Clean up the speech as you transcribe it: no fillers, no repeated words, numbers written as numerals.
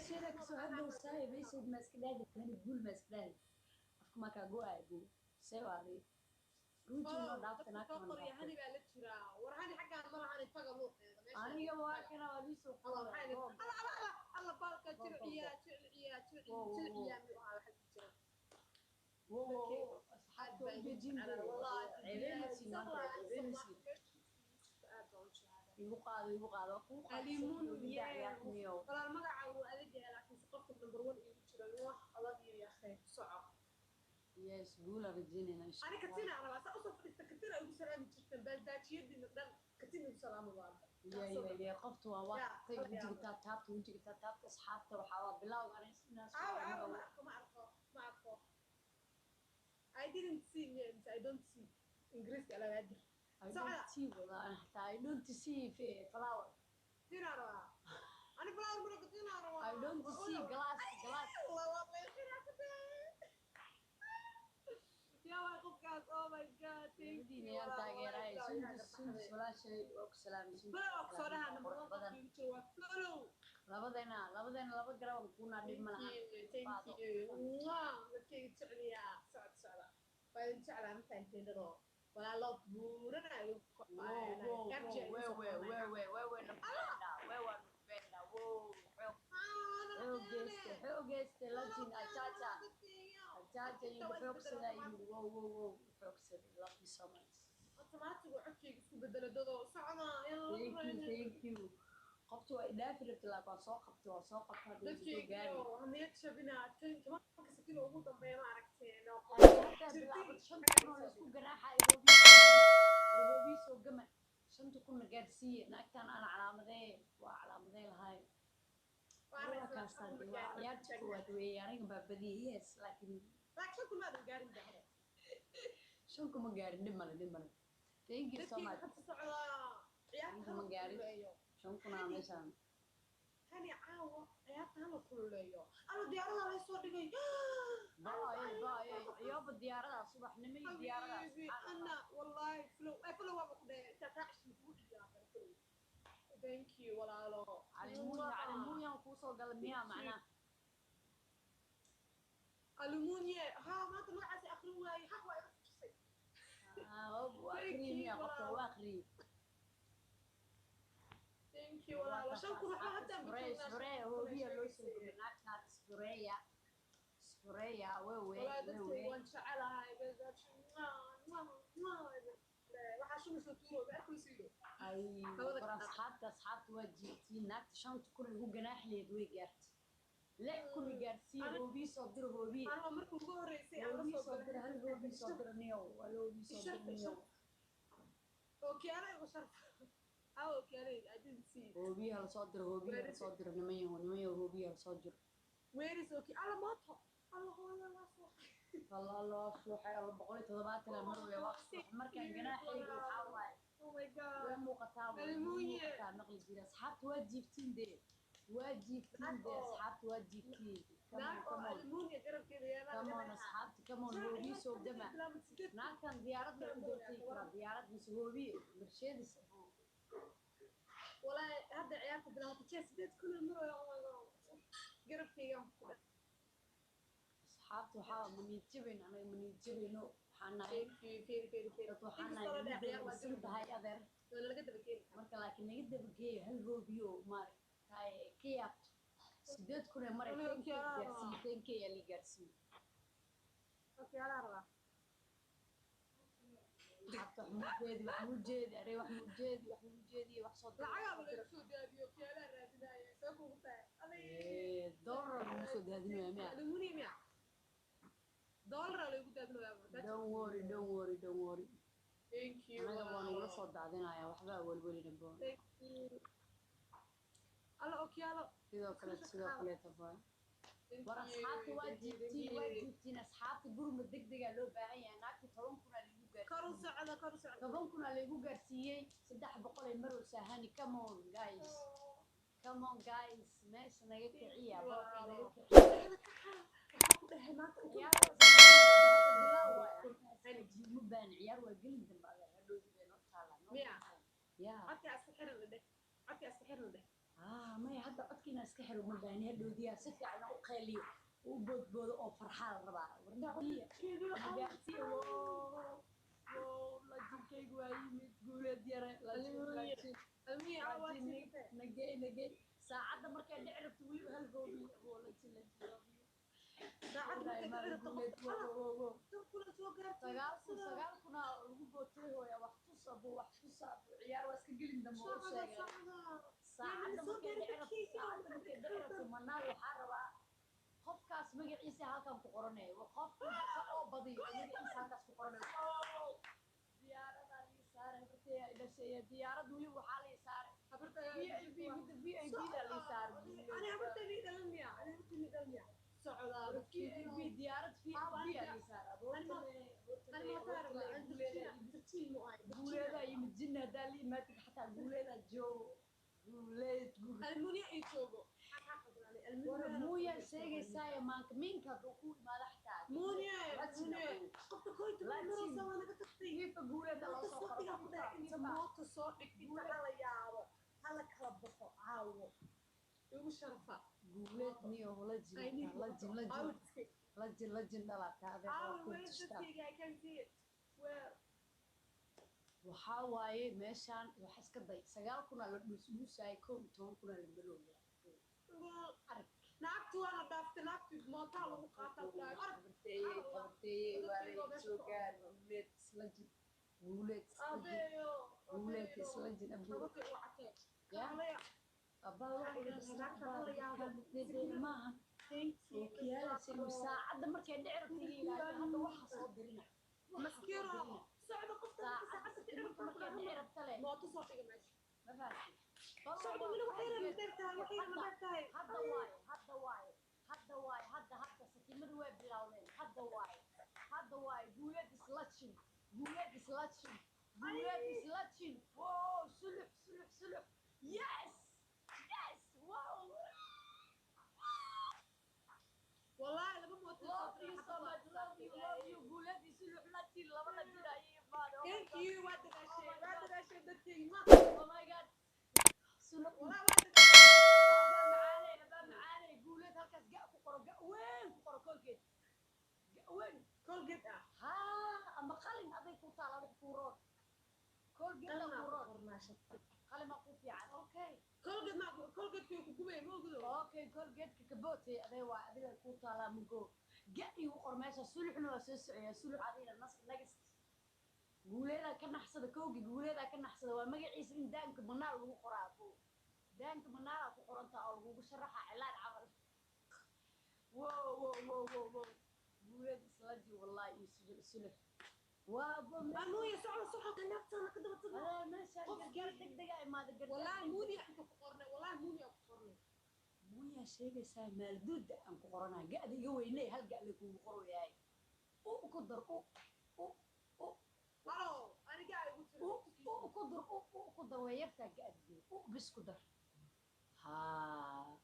Meesheeda kasoo hadlowsaay, meesheed ma iska dhaadi? Hani guul ma iska dhaadi? Afka maa kaa go-ay buu see u aday runtii noo dhaafta. Dadka Naagta soo ma qoraya dhaaftay. Hani baa la jiraa. War hani xaggaan ma lahani, taga luuqeeda meesha. Aniga waa kana, waa liisoo. Alla maxay? Alla alla alla alla, baalka jilciyaa, jilciyaa, jilciyaa miyuu ahaa waxa ku jira? Wo wo wo, asxaabta u dejin. Ceebeynaysiin maanta, ceebeynaysiin. Aad baan u jecelahay. Igu qaado, igu qaado, waa kugu Alimun. Qaadciyaartmiyo. Walaal, magaca wuu adag yahay, laakiinse qofka number one iigu jira wax adag iyo yakhay soco. Yes, guula rajeynayna insha Ani Allah. Katina rabaa, saa usoo fadhiista, katina igu salaami jirteen, baaldaajiyadiina dhan katina igu salaama baada. Ya ya ya, qoftu waa waqtay. Ya, wejiga taabtaabta, wejiga taabtaabta. Asxaabta waxaa waa bilowga inaas. Caawa caawa, ma arko, ma arko, ma arko. I didn't see me, I don't see. Ingiriiska alawaadir. I don't see wada xataa, I don't see flower. Katina rabaa ani, flower mara, katina rabaa. I don't see glass, glass. Yaa waay qofkaas? Oh my God, thank you. Labadiina yaan taageerahay. Sundus, Sundus walaashay, waa ku salaamay Sundus. Follow kusoo dhahaa number Qurux one badan. Qofka igu jiro waa follow. Labadeena, labadeena laba garab kuuna dhib ma laha. Thank you. Mwah, dadkayga jecliyaa, socod socda, waa idin jeclaa, ma fahanteen dadoo walaalo buurana. Wo wo wo, wewe wewe wewe, nukupenda wewe, nukupenda wo, xoog xoogeyste, xoogeyste lajin ajaja ajaja igu xoogsada igu, wo wo wo, xoogsaday. Love you so much. Automatic codkayga isku bedelo dadoo socda. Thank you, thank you. Qoftu waa idhaafi rabta, laakiin waa soo qabtay, waa soo qabtay, hadda way soo gaari. Dadkayga niyad jabinaa, 10-ka second ugu dambeeya ma aragteen? Haddaa bilaabad 5,000 oo la isku ganaaxa, hoobii soo gama, 5,000-na gaadhsiiye naagtaan. Aan calaamadee, waa calaamadee lahay. Waa kaasaan dee, waa ciyaarta koowaad weeye. Aniga baa badiyey, yes, laakiin Laakiin 5,000 maadan gaarin dahre. 5,000 ma gaarin. Dhib male, dhib male. Thank you so Dadkayga much. Hadda socdaa ciyaarta. 5,000 ma gaarin. Kululeeyo. 5,000 aa meeshaan. Hani caawa ciyaarta hala kululeeyo. Alla, diyaarada lay soo dhigay. Baaye baaye, ciyooba diyaaradaha subaxnimo iyo diyaaradaha. Habiibi, subxaan Allah. Ana wallahi flow ay flow waaba ku dhahay intaa kaa ceshin kugu dhigaa flow. Thank you walaalo. Calimuunya, calimuunya kuusoo gala miyaa macnaha? Alumunye ha, maanta magacaasi akrin waaye, ha, waa iga fujisay. Ah, waa akhriyey miyaa? Qofka waa akhriyey. Thank you walaalo, 5,000 waxba haddaan. Isfureeya, isfureeya, hoobiya loo soo gubay naagtaan. Isfureeya, isfureeya, wewe. Walaa dadkayga Wewe. waan jecelahay. Waxaa shumisoo tuuro ma arkaysiido. Ay. Labada war kale. Asxaabta, asxaabta waa jiiftiin. Naagta 5,000 igu ganaaxleed way gaartay, 6,000 i gaarsiiye. Hoobiyi soo diro, hoobiye. Anoo markii ugu horreysay aan la Hoobiyi soo soo diro, hal hoobiyi soo diro niyow, hal hoobiyi soo diro niyow. Ookiyaalo igu sharf how ookiyaalo. I didn't see it. Hoobiyi hala soo diro, hoobiyi hala soo diro. Niman yahow, niman yahow, hoobiyi hala soo diro. Where is okay alla moto alla hooyo waa soo. Alla alla, waa suuxay. Alla, 170 aan marwaya, waa suuxay. Markaan ganaaxayga waxaa waaye Oh my God. way muuqataa, way Almuunye. muuqataa. Maqli jira, asxaabta waa jiiftiin dee, waa jiiftiin dee, asxaabta waa jiiftiin. Come on. Naag oo Come on. almuunia garabkeeda yaalaa. Come on asxaabta, come on, hoobiyi soo gama. Naagtan diyaarad bay u doortay karaa, diyaarad mise hoobiye Mercedes. Walaahi hadda ciyaarta bilaawatay, jee 8,000 maraya. Oh my God, garabkeyga ku dhan. Asxaabta waxaa ma niyad jabayno, anaga ma niyad jabayno. Waxaan nahay Thank you very very very. dad, waxaan Inkastoo la nahay dhahay ciyaar waa dhisan derbi. tahay adeer. Waa laga daba keeni karaa. Marka laakiin naga dabageeyo hal hoobiyo, maaragtay, ka yaabto. 8,000 ee maray. Aniga 10K kiyaala. Gaarsiiye, 10K yaa lii gaarsiiye. Okiyaalaa rabaa. Asxaabta wax muu jeedi, wax muu jeedi, arey wax muu jeedi, wax muu jeediye, wax soo diro. Lacagaaba lagu soo daadiyo, okiyaalaa raadinaya, see kugu tahay? Doolar lagu soo daadinaya miya? Aluminium ya, doolara lagu daadinaya. Don't worry, don't worry, don't worry. Thank you. Anaga waa nagula soo daadinaya, waxba welwelina boon. Thank you. Alla, okiyaalo. Sidoo kale, sidoo kaleeta boon. War asxaabta waa jiiftiin, waa jiiftiin asxaabta. Gurma deg degaa loo baahan yahay. Naagta 10,000 aa lagu Kor u gaarsiiyey. socda, kor u socda. 10,000 aa laygu gaarsiiyey, 300 ay marowsaa. Hani, come on guys, come on guys, meesha naga kiciya, boorka naga kiciya. Waxaa ku dhahay maanta Ciyaar waa bilaaw waay, ma baan ciyaar, waa gelin dambe adeer, hadhowdi bay noo taalaa noo. Miya? Ya. Codka iska xiran la dheh, codka iska xiran la dheh. Haa, maya, hadda codkiina iska xiro, uma baahni. Hadhowdiyaa si fiican u qayliyo, u boodboodo oo farxaa la rabaa. Warnaiya gaarsiiya. Wow wow, lajinkaygu waa yimid. Guuleed yare, lajin, lajin, lajin, nagey, nagey. Saacadda markay dhici rabto weli hal hoobiyo. Wo, lajin, lajin, love you. Guuleed, wow wow wow. 9,000, 9,000 lagu bootay. Hooya, wax tus abu, wax tus abu. Ciyaar waa iska gelin dambe oo u sheegay. Saacadda markay dhici rabto, saacadda markay dhici rabto, manaal waxaa rabaa qofkaas magaciisa halkan ku qoranayo. Qofka oo badiyo magaciisa halkaas ku qoranayo. Diyaaradaa lii saaray, habarteeyaa idhasheeya. Diyaarad weli waxaa lii saaray VIP, midda VIP da lii saaray. VIP, diyaarad VIP aa lii saaray. Guuleedaa yimid. Jinni haddaa la imaatid xataa guuleedaa joogo. Guuleed, guuleed. War muuyaa sheegaysaaye, maanka minka hadduu ku imaado xataa FIFA guuleeda loo soo qoro. Inta mooto soo dhig, inta hala yaabo, hala kala baxo caawo, igu sharafa. Guuleed niyo, lajin, lajin, lajin, lajin, lajin dhalata adeer waa ku tustaa. Waxaa waaye meeshaan wax iska day. 9,000 la dhuusdhuusaayay, 11,000 la marooya. Arag. Naagtu waa la dhaaftay, naagtu mootaa lagu qaataa ku dhahay. Arag. Habarteeyey, habarteeyey, waa la soo gaar. Guuleed islajin, guuleed islajin, guuleed islajin abu. Ya abaa, maaha ookiyaala. Saacadda markay dhici rabto iga ilaaliyo. Hadda waxa soo dirina. Maskiro socda qofta. Saacadda markay dhici rabta le. Mooto soo dhiga meesha. Ma fahanti? Socda weli, waxay yara dheer tahay, waxay yara dheer tahay. Hadda waaye, hadda waaye, hadda waaye, hadda, hadda sakiimadu way bilowdeen. Hadda waaye, hadda waaye. Guuleed islajin, guuleed islajin, guuleed islajin. Wow, sulux, sulux, sulux. Yes, yes, wow. Wallahi laba mooto. Love you so much, love you, love you. Guuleed iyo sulux, lajin, laba lajin ayay imaadeen. Thank you, waa dadaashay, waa dadaashay dadkayga ma. Oh my God, sulux. Wallahi waa dadaashay. Abaa macaaney, abaa macaaney. Guuleed, halkaas ga ku qoro, ga weyn ku qoro, Colgate, ga weyn. Colgate ah. Haa, ama qalin aday ku taala, wax kuu roon. Colgate kuu roon, qalin ku fiican. Okay. Colgate ma, Colgate ku gubay ma ogudo. Okay, Colgate-ka kabootay aday waa adiga ku taalaa. Mugo ga igu qor meesha. Suluxna waa soo socoyaa. Sulux adiga nas next. Guuleedaa ka naxsada kowgi, guuleedaa ka naxsada. Waa magaciisa in daanka manaal lagu qoraa abo. Daanka manaalaa ku qorantaa oo lagugu sharaxa cilaan camal. Wow wow wow wow wow, guuleed islaji wallahi iyo sulux waa abo. Anuuya, socda, socda, naagtaana ka daba tagno. Meeshaan gargaar degdega imaada, gargaar. Wallahi muuniya inta ku qornay, wallahi muuniya ku qornay. Muuyaa sheegaysaa? Maalduuda aan ku qoranaa. Ga'da iga weyney, hal ga' la kugu qorayaay. U ku dar, u u u. Halo, aniga ay ugu U tiri. U ku dar, u u ku dar. Way yartaa ga'da, u bis ku dar. Haa.